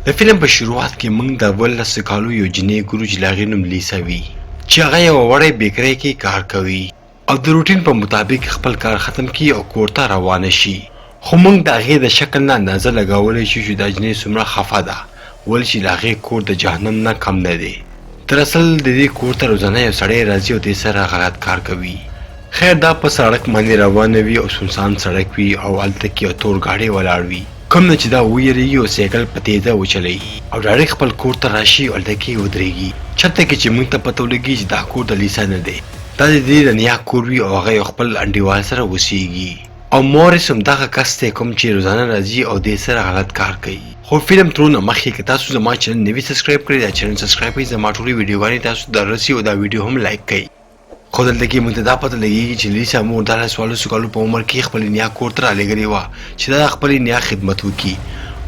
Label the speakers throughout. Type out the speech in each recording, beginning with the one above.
Speaker 1: د فلم په شروعات کې موږ د 18 کالو یو جنۍ ګورو چې د هغې نوم لیسا وي، چې هغه یوه وړې بیکرۍ کې کار کوي او د روټین په مطابق خپل کار ختم کړي او کور ته روانه شي. خو موږ د هغې د شکل نه اندازه لګولی شو چې دا جنۍ څومره خفه ده، ولې چې د هغې کور د جهنم نه کم نه دی. دراصل د دې کور ته روزانه یو سړی راځي او دې سره غلط کار کوي. خیر دا په سړک باندې روانه وي او سنسان سړک وي او هلته کې یو تور ګاډی ولاړ وي، کوم نه چې دا ویریږي او سایکل په تیزه وچلوي او ډایرکټ خپل کور ته راشي او هلته کې ودریږي، چرته کې چې موږ ته پته ولګي چې دا کور د لیسا نه دی، دا د دې د نیا کور وي او هغه یو خپل انډیوال سره اوسیږي او مورس هم دغه کس دی کوم چې روزانه راځي او دې سره غلط کار کوي. خو فلم ترونه مخکې که تاسو زما چینل نه وي سبسکرایب کړی، دا چینل سبسکرایب کړئ، زما ټولې ویډیوګانې تاسو ته دررسي او دا ویډیو هم لایک کړئ. خو دلته کې موږ ته دا پته لګیږي چې لیسا مور دا له 14 کالو په عمر کې خپلې نیا کور ته رالیږلې وه چې دا د خپلې نیا خدمت وکړي.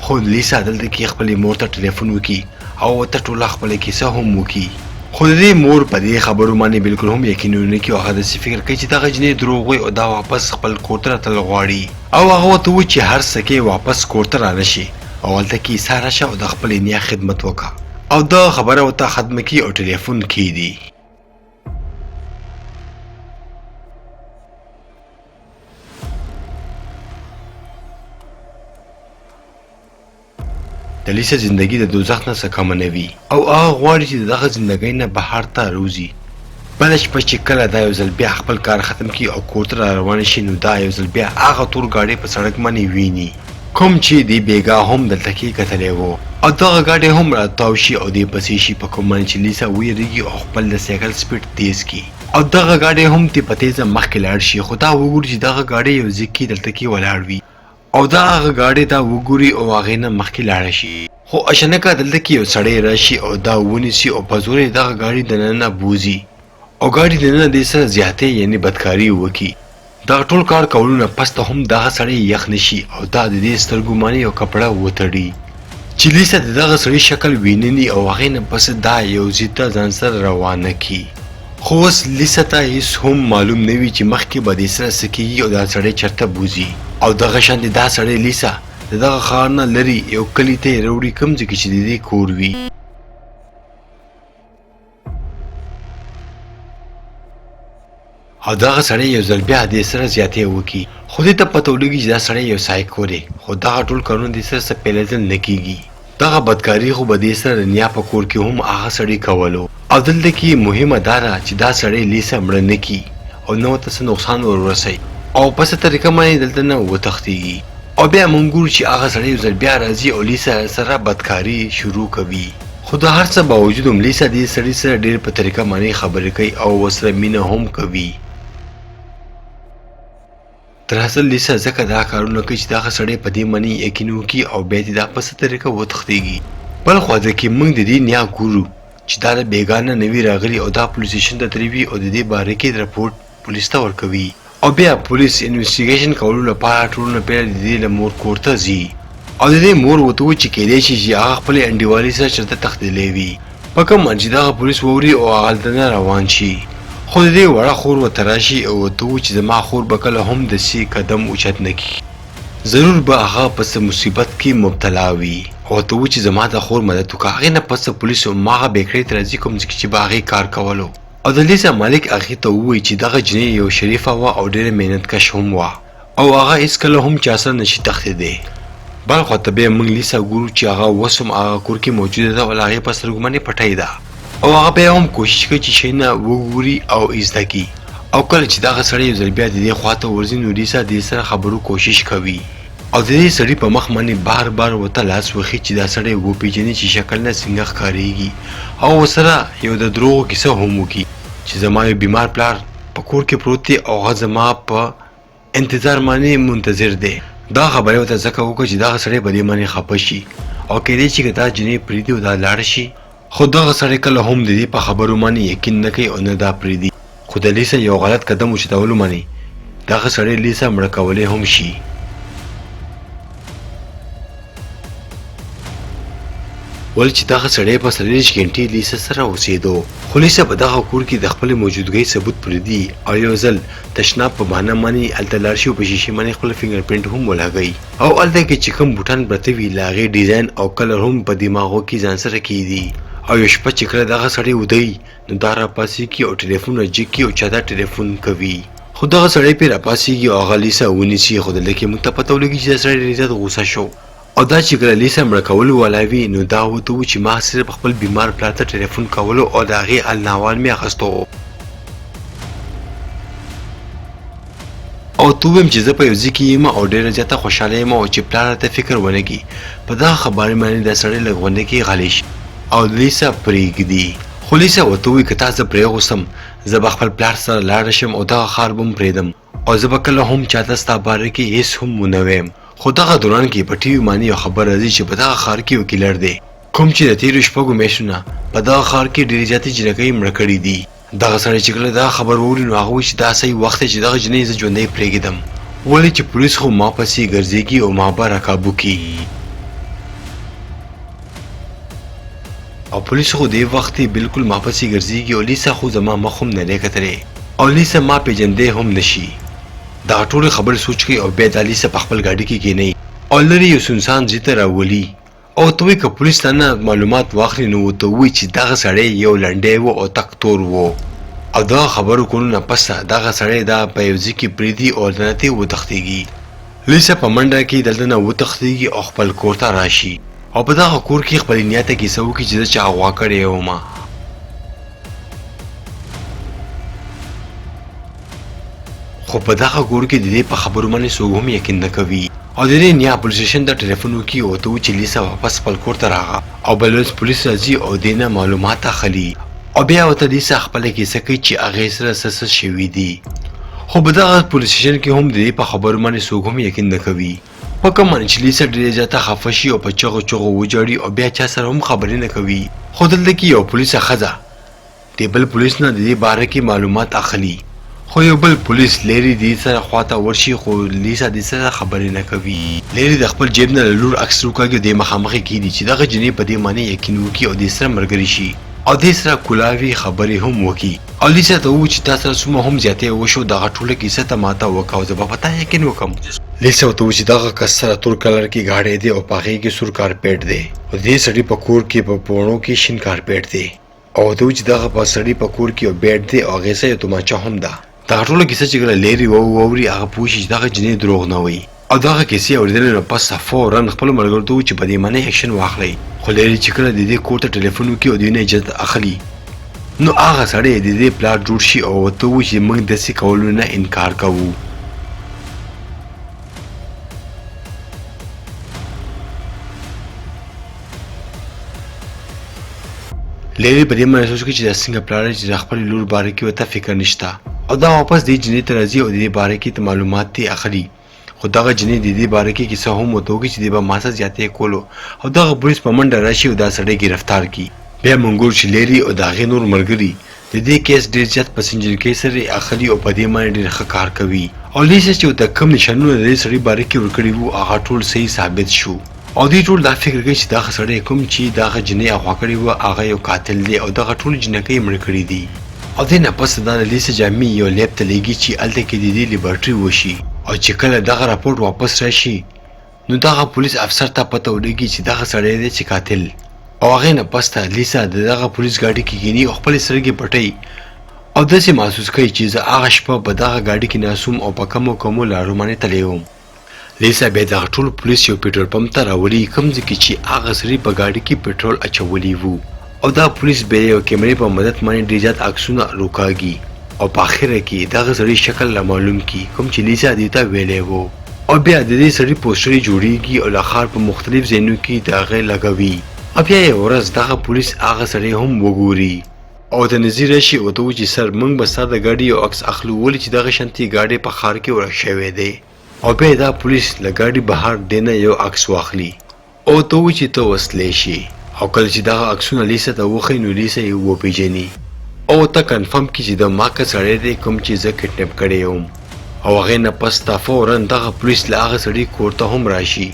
Speaker 1: خو لیسا دلته کې خپلې مور ته ټلیفون وکړي او ورته ټوله خپله کیسه هم وکړي. خو د دې مور په دې خبرو باندې بالکل هم یقین ونه کړي او هغه داسې فکر کوي چې دغه جنۍ دروغ وایي او دا واپس خپل کور ته راتلل غواړي او هغه ورته ووایي چې هر څه کې واپس کور ته رانه شي او هلته کې ایساره شه او د خپلې نیا خدمت وکړه او دغه خبره ورته ختمه کړي او ټلیفون کښېږدي. د لیسا زندګي د دوزخ نه څه کمه نه وي او هغه غواړي چې د دغه زندګۍ نه بهر ته روزي. بله شپه چې کله دا یو ځل بیا خپل کار ختم کړي او کور ته را روانه شي نو دا یو ځل بیا هغه تور ګاډی په سړک باندې ویني کوم چې دې بیګا هم دلته کې کتلی وو او دغه ګاډی هم را تاو شي او دې پسې شي په کوم باندې چې لیسا ویریږي او خپل د سایکل سپیډ تیز کړي او دغه ګاډی هم تې په تیزه مخکې لاړ شي. خو دا وګوري چې دغه ګاډی یو ځای کې دلته کې ولاړ وي او دا هغه ګاډی دا وګوري او هغې نه مخکې لاړه شي. خو اچانکه دلته کې یو سړی راشي او دا ونیسي او په زور یې دغه ګاډي دننه بوځي او ګاډي دننه دې سره زیاتې یعنې بدکاري وکړي. دغه ټول کار کولو نه پس ته هم دغه سړی یخ نشي او دا د دې سترګو باندې یو کپړه وتړي چې لیسا د دغه سړي شکل وینني او هغې نه پس دا یو ځای ته ځان سره روانه کړي. خو اوس لیسا ته هیڅ هم معلوم نه وي چې مخکې به دې سره څه کیږي او دا سړی چرته بوځي او دغه شانتې دا سړی لیسا د دغه ښار نه لرې یو کلي ته یې راوړي کوم ځای کې چې د دې کور وي. او دغه سړی یو ځل بیا دې سره زیاتی وکړي، خو دې ته پته ولګي چې دا سړی یو سایکو دی، خو دغه ټول کارونه دې سره څه پیلېدل نه کیږي. دغه بدکاري خو به دې سره د نیا په کور کې هم هغه سړي کولو او دلته کې مهمه دا ده چې دا سړی لیسا مړه نه کړي او نه ورته څه نقصان ور ورسوي او په څه طریقه باندې دلته نه وتښتیږي. او بیا موږ ګورو چې هغه سړی یو ځل بیا راځي او لیسا سره بدکاري شروع کوي، خو د هر څه باوجود هم لیسا دې سړي سره ډېر په طریقه باندې خبرې کوي او ورسره مینه هم کوي. دراصل لیسا ځکه دا کارونه کوي چې دغه سړی په دې باندې یقین وکړي او بیا دې دا په څه طریقه وتښتېږي. بل خوا د کې موږ د دې نیا ګورو چې دا د بیګا نه نوي راغلي او دا پولیس سټیشن ته تللي وي او د دې باره کې رپورټ پولیس ته ورکوي او بیا پولیس انویسټیګیشن کولو لپاره ټولو نه پهله د دې له مور کور ته ځي او د دې مور ورته ووایي چې کیدای شي چې هغه خپلې انډیوالې سره چېرته تښتېدلی وي په کوم چې دغه پولیس ووري او هغه هلته نه روان شي. خو د دې وړه خور ورته راشي او ورته ووایي چې زما خور به کله هم داسې قدم اوچت نه کړي، ضرور به هغه په څه مصیبت کې مبتلا وي او ورته ووایي چې زما د خور مدد وکړه. هغې نه پس پولیس هماغه بیکرۍ ته راځي کوم ځای کې چې به هغې کار کولو او د لیسا مالک هغې ته ووایي چې دغه جنۍ یو شریفه وه او ډېره محنت کش هم وه او هغه هیڅکله هم چا سره نشي تښتېدی. بل خوا ته بیا موږ لیسا ګورو چې هغه اوس هم هغه کور کې موجوده ده او له هغې په سترګو باندې پټۍ ده او هغه بیا هم کوشش کوي چې شیونه وګوري او زده کړي او کله چې دغه سړی یو ځل بیا د دې خوا ته ورځي نو لیسا دې سره خبرو کوشش کوي او د دې سړي په مخ باندې بار بار ورته لاس وښي چې دا سړی وپېژني چې شکل نه څنګه ښکارېږي او ورسره یو د دروغو کیسه هم وکړي چې زما یو بیمار پلار په کور کې پروت دی او هغه زما په انتظار باندې منتظر دی. دا خبره ورته ځکه وکړه چې دغه سړی په دې باندې خپه شي او کېدای شي که دا جنۍ پرېږدي او دا لاړه شي، خو دغه سړی کله هم د دې په خبرو باندې یقین نه کوي او نه دا پرېږدي. خو د لیسا یو غلط قدم اوچتولو باندې دغه سړی لیسا مړه کولی هم شي. ولې چې دغه سړی په 24 ګنټې لیسا سره اوسېدو. خو لیسا په دغه کور کې د خپلې موجودګۍ ثبوت پرېږدي او یو ځل تشناب په بهانه باندې هلته لاړ شي او په شیشې باندې خپل فنګر پرنټ هم ولګوي او هلته کې چې کوم بوټان پراته وي له هغې ډیزاین او کلر هم په دماغو کې ځان سره کېږدي. او یو شپه چې کله دغه سړی ویده وي نو دا راپاڅېږي او ټلیفون راجګ کړي او چا ته ټلیفون کوي. خو دغه سړی پرې راپاڅېږي او هغه لیسا ونیسي. خو دلته کې موږ ته پته ولګي چې دا سړی ډېر زیات غوسه شو او دا چې کله لیسا مړه کولو والا وي نو دا ورته وو چې ما صرف خپل بیمار پلار ته ټلیفون کولو او د هغې حال احوال مې اخیستو او ته وویم چې زه په یو ځای کې یم او ډېره زیاته خوشحاله یم او چې پلار راته فکر ونه کړي. په دغه خبرې باندې دا سړی لږ غونډه کې غلی شي او لیسا پرېږدي. خو لیسا ورته ووایي که تا زه پرېغوستم زه به خپل پلار سره لاړه شم او دغه ښار به هم پرېږدم او زه به کله هم چاته ستا باره کې هېڅ هم ونه وایم. خو دغه دوران کې په ټي وي باندې یو خبر راځي چې په دغه ښار کې یو کیلر دی کوم چې د تېرو شپږو میاشتو نه په دغه ښار کې ډېرې زیاتې جینکۍ مړه کړې دي. دغه سړی چې کله دغه خبر واوري نو هغه وایي چې دا صحیح وخت دی چې دغه جینۍ زه ژوندۍ پرېږدم، ولې چې پولیس خو ما پسې ګرځېږي او ما به راکابو کړي. او پولیس خو دې وخت بالکل ما پسې ګرځېږي او لیسا خو زما مخ هم نه دی کتلی او لیسا ما پېژندی هم نه شي. دغه ټولې خبرې سوچ کوي او بیا دا لیسا په خپل ګاډي کې کېنوي او لرې یو سنسان ځای ته راولي او ورته وایي که پولیس تا نه معلومات واخلي نو ورته ووایي چې دغه سړی یو لنډی و او تک تور و. او دغه خبرو کولو نه پس دغه سړی دا په یو ځای کې پرېږدي او هلته نه ترې وتښتېږي. لیسا په منډه کې دلته نه وتښتېږي او خپل کور ته راشي او په دغه کور کې خپلې نیا ته کیسه وکړي چې زه چا اغوا کړی وم. خو په دغه کور کې د دې په خبرو باندې څوک هم یقین نه کوي او د دې نیا پولیس سټیشن ته ټلیفون وکړي او ورته ووایي چې لیسا واپس خپل کور ته راغه او بله ورځ پولیس راځي او دې نه معلومات اخلي او بیا ورته لیسا خپله کیسه کوي چې هغې سره څه څه شوي دي. خو په دغه پولیس سټیشن کې هم د دې په خبرو باندې څوک هم یقین نه کوي. په کوم باندې چې لیسا ډېره زیاته خفه شي او په چغو چغو وژاړي او بیا چا سره هم خبرې نه کوي. خو دلته کې یوه پولیسه ښځه د بل پولیس نه د دې باره کې معلومات اخلي، خو یو بل پولیس لیري دې سره خواته ورشي خو لیسا دې سره خبرې نه کوي. لیري د خپل جیب نه له لور عکس روکاږي او دې مخامخ یې کیږدي چې دغه جینۍ په دې معنی یقین وکړي او دې سره ملګرې شي او دې سره کولاوي خبرې هم وکړي او لیسا ته ووایي چې تا سره څومره هم زیاتی وشو دغه ټوله کیسه ته ماته وکړه او زه به په تا یقین وکړم. لیسا ورته ووایي چې دغه کس سره تور کلر کې ګاډی دی او په هغې کې سور کارپیټ دی او د دې سړي په کور کې په پوڼو کې شین کارپیټ دی. او ورته ووایي چې دغه په سړي په کور کې یو بیټ دی او هغې سره یو تومانچه هم ده. دغه ټوله کیسه چې کله لیري واوري هغه پوه شي چې دغه جینۍ دروغ نه وایي او دغه کیسې اورېدلو نه پس فورا خپلو ملګرو ته ووایي چې په دې معنی اکشن واخلئ. خو لیري چې کله د دې کور ته ټلیفون وکړي او دوی نه اجازه اخلي نو هغه سړی د دې پلار جوړ شي او ورته ووایي چې موږ داسې کولو نه انکار کوو. لیلی په دې باندې سوچ کوي چې دا څنګه پلار دی چې د خپلې لور باره کې ورته فکر نشته او دا واپس دې جینۍ ته راځي او د دې باره کې معلومات ترې اخلي. خو دغه جینۍ د دې باره کې کیسه هم ورته وکړي چې دې به ما سره زیاتی کولو او دغه پولیس په منډه راشي او دا سړی ګرفتار کړي. بیا موږ ګورو چې لیري او د هغې نور ملګري د دې کیس ډېر زیات په سنجیدګۍ سره یې اخلي او په دې باندې ډېر ښه کار کوي او لیسا چې ورته کوم نشانونه د دې سړي باره کې ورکړي وو هغه ټول صحیح ثابت شو او دوی ټول دا فکر کوي چې دغه سړی کوم چې دغه جینۍ اغوا کړې وه هغه یو قاتل دی او دغه ټول جینکۍ یې مړه کړي دي. او دې نه پس دا د لیسا جامې یو لیب ته لیږي چې هلته کې د دې لیبارټري وشي او چې کله دغه راپورټ واپس راشي نو دغه پولیس افسر ته پته ولګي چې دغه سړی دی چې قاتل او هغې نه پس ته لیسا د دغه پولیس ګاډي کې کینی او خپلې سترګې پټوي او داسې محسوس کوي چې زه هغه شپه په دغه ګاډي کې ناست وم او په کمو کمو لارو باندې تللی وم. لیسا بیا دغه ټول پولیس یو پټرول پمپ ته راولي کوم ځای کې چې هغه سړي په ګاډي کې پټرول اچولي وو او دا پولیس بیا یو کیمرې په مدد باندې ډېر زیات عکسونه روکاږي او په اخره کې دغه سړي شکل را معلوم کړي کوم چې لیسا دې ته ویلی وو. او بیا د دې سړي پوسټرې جوړیږي او له ښار په مختلف ځایونو کې د هغې لګوي او بیا یوه ورځ دغه پولیس هغه سړی هم وګوري او ورته نږدې راشي او ورته ووایي چې سر موږ به ستا د ګاډي یو عکس اخلو ولې چې دغه شانتې ګاډی په ښار کې ورک شوی دی او بیا دا پولیس له ګاډي بهر دې نه یو عکس واخلي او ورته ووایي چې ته وسلې شې او کله چې دغه عکسونه لیسا ته وښیي نو لیسا یې وپیژني او ورته کنفرم کړي چې د ماکه سړی دی کوم چې زه کډنپ کړی وم او هغې نه پس ته فورا دغه پولیس له هغه سړي کور ته هم راشي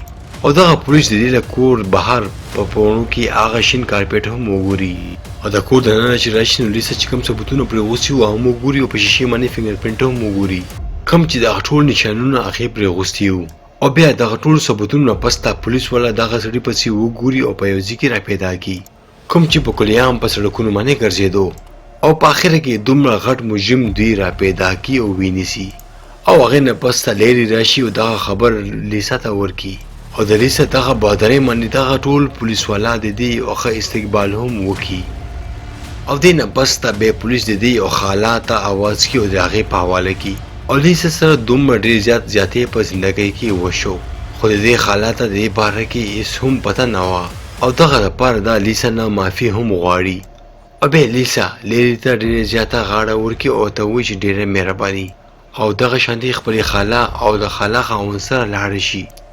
Speaker 1: او دغه پولیس د دې له کور بهر په پوڼو کې هغه شین کارپېټ هم وګوري. او د کور دننه چې راشي نو لیسا چې کوم ثبوتونه پرې غوستي وو هغه هم وګوري او په شیشې باندې فنګر پرنټ هم وګوري، کوم چې دغه ټول نشانونه هغې پرې غوستي وو. او بیا دغه ټول ثبوتونو نه پس دا پولیس والا دغه سړي پسې وګوري او په یو ځای کې را پیدا کړي، کوم چې په کلیام په سړکونو باندې ګرځېدو. او په اخره کې دومره غټ مجرم دوی را پیدا کړي او وینیسي. او هغې نه پس ته لیری راشي او دغه خبر لیسا ته ورکړي. او د لیسا دغه بهادرۍ باندې دغه ټول پولیس والا د دې یو ښه استقبال هم وکړي. او دې نه پس ته بیا پولیس د دې یو خاله ته اواز کړي او د هغې په حواله کړي. او لیسا سره دومره ډیر زیات زیاتی په زندګۍ کې وشو، خو د دې خاله ته د دې باره کې هیڅ هم پته نه وه. او دغه لپاره دا لیسا نه معافي هم غواړي. او بیا لیسا لیری ته ډیره زیاته غاړه ورکړي او ورته ووایي چې ډیره مهرباني، او دغه شانتې خپلې خاله او د خاله خاوند سره لاړه شي.